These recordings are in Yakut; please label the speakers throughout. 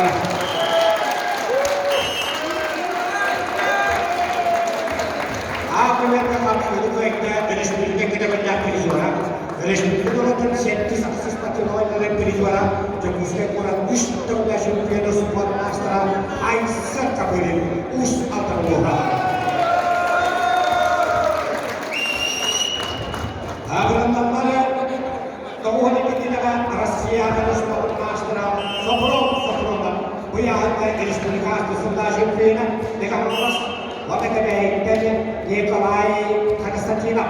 Speaker 1: куорат. Аакыларга хапсыгы кыайда өрөспүүбүлүкэ кэтэбиллээх призера, өрөспүүбүлүкэ норуотун сэттис ахсыс патриотların призера, Дьокуускай куорат үс төгүллээх чемпиона спорт маастара Айсен Копырин Уус Алдан улууһа. Аабырынналлары Тоҕуһун иккитинэҕэ Россия спорт маастара Сокуров Сокуронов быйааһыҥҥа республика астысыллаах чемпиона Мегаполис уонна Кэбээйиттэн Николай Константинов.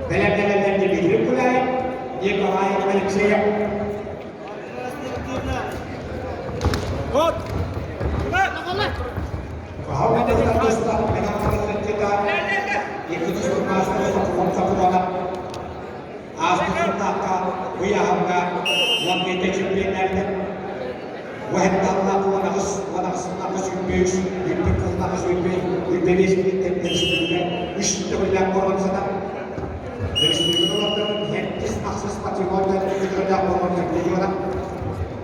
Speaker 1: Бэлэмнэнэллэр Дмитрий Гуляев, Николай Алексеев.
Speaker 2: Вот!
Speaker 1: Ааспыт сыллаахха ыйааһыҥҥа 17 чемпионнарынан 18 18 23 49 25 кириттэн өрөспүүбүлүкэ үс төгүллээх боруонсата өрөспүүбүлүкэ олохторун сэттис ахсыс патриоттар көтөллөөх боруонса призера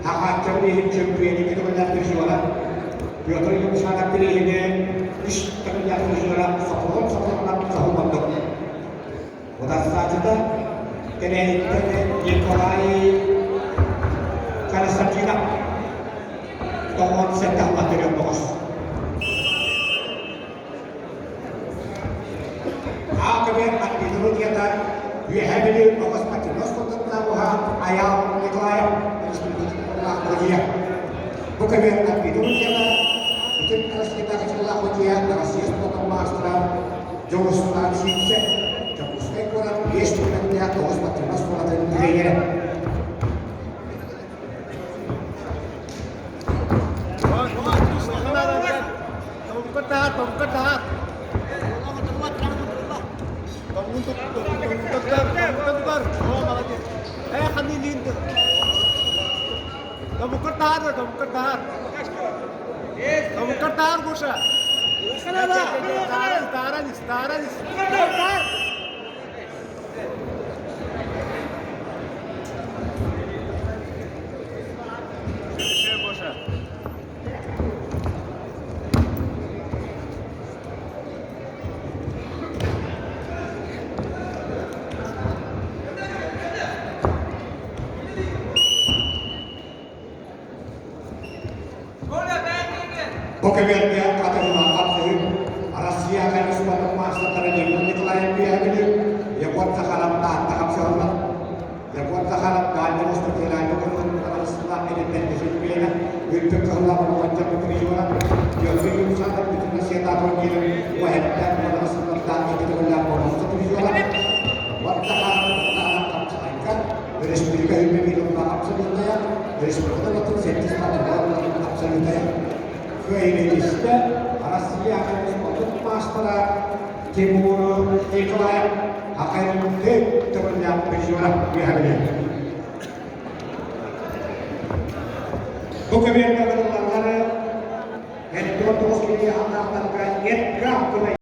Speaker 1: Хахаачча бирииһин чөмпүйэни көтөллөөх призера Петр Юмшанов бирииһини үс төгүллээх призера Сокурун Сокурунан соһуммуттук. Утарсааччыта Кэбээйиттэн Николай Константинов 97 алла тоҕус. Аакыбер арбитрудията Үөһээ Бүлүү оҕус патриот спортивнааҕыһа Айаал Николаев республикалаах судьуйа. Бу көбүөр арбитрудията бүтүн Россиятааҕы дьыллаах судьуйа Россия спортун маастара Дьулустаан Сиипсэ Дьокуускай куорат биэс түһүмэхтээх тоҕус спортивнай оскуолатын тренерэ. Бу көбүөргэ хатыллаахап сүрүн Россия спортун маастардара Леонид Николаев Үөһэ Егор Захаров Таатта хапсыһаллар. Егор Захаров Дальний Восток федеральнай округун Казахстан эдэрдэргэ чемпиона, үрдүк кыһыллаах уонча призера, Петр Юмшанов бүтүн Россиятааҕы турнирын уһэттэн уонна сыллардаах икки төгүллээх боруоста призера. Егор Захаров хапсаҕайга өрөспүүбүлүкэ үрдүк абсолютная, республика норуотун сэттис абсолютная. Кыайыылаах Россия спортун маастара Тимур Николаев Академия төгүллээх призера үөһэбилэр. Бу көбүөргэ кытыллаллары 59 киһи хамнаахтарга Эдгар.